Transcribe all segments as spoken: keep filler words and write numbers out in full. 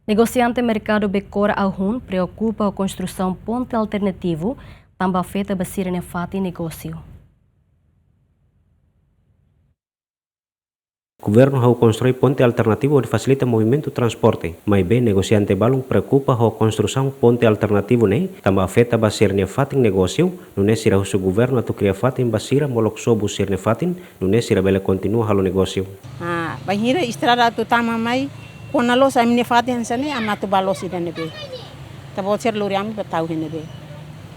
Negosiante merkadu Bekora Auhun preokupa ho konstrusaun ponte alternativu, tanba afeta ba sira-nia fatin negósiu. Governu hahú konstroi ponte alternativu hodi fasilita movimentu transporte, maibé negosiante balun preokupa ho konstrusaun ponte alternativu ne'e, tanba afeta ba sira-nia fatin negósiu, nune'e sira husu governu atu kria fatin ba sira molok sobu sira-nia fatin, nune'e sira bele kontinua halo negósiu. Ah, bainhira estrada atu tama mai, kona loos ami-nia fatin hanesan ne'e, ami atu bá loos ida ne'ebé. Ita-boot sira lori ami bá tau iha ne'ebé.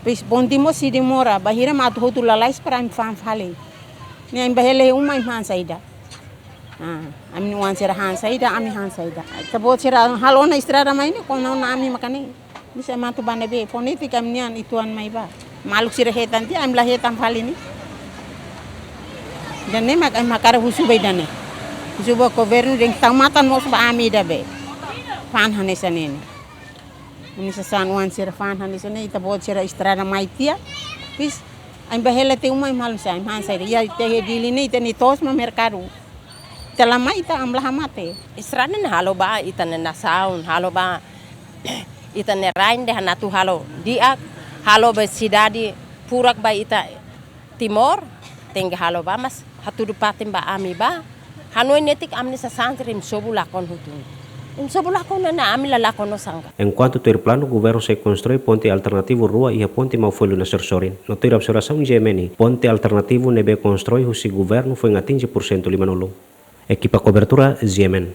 Depois bonde mós sei demora, bainhira mak atu hotu lalais para ami fa'an fali. Ne'e ami bá hela iha uma ami han saida. Ah, ami-nia oan sira han saida, ami han saida. Ita-boot sira halo ona estrada mai ne'e, kona ona ami maka ne'e. Misa matu banda be, fó netik ami-nian uitoan mai bá. Maluk sira hetan tiha, ami la hetan fali ne'e. Ida-ne'e mak, ami hakarak husu ba ida-ne'e. Husu ba governu dehan tau matan mós ba ami ida be. Fa'an hanesan ne'e. Ami sasán oan sira fa'an hanesan ne'e, ita-boot sira estrada mai tiha. Depois, ami bá hela tiha uma ami halo sá, ami han saida. Iha tiha iha Dili ne'e, ita-nia to'os mak merkadu. Ita la mai ita ami la hamate. Estrada ne'e halo ba ita-nia nasaun, halo ba ita-nia rain dehan atu halo di'ak, halo ba sidade furak ba ita Timor, tenke halo ba, mas hatudu fatin ba ami bá. Hanoin netik ami-nia sasán sira imi sobu lakon hotu. Imi sobu lakon ona, ami la lakon ona sangka. Enkuantu tuir planu, governu sei konstroi ponte alternativu rua iha ponte Maufolio nia sorin-sorin. No tuir observasaun G M N, ponte alternativu ne'ebé konstroi husi governu foin atinje porsentu limanulu. Ekipa kobertura G M N.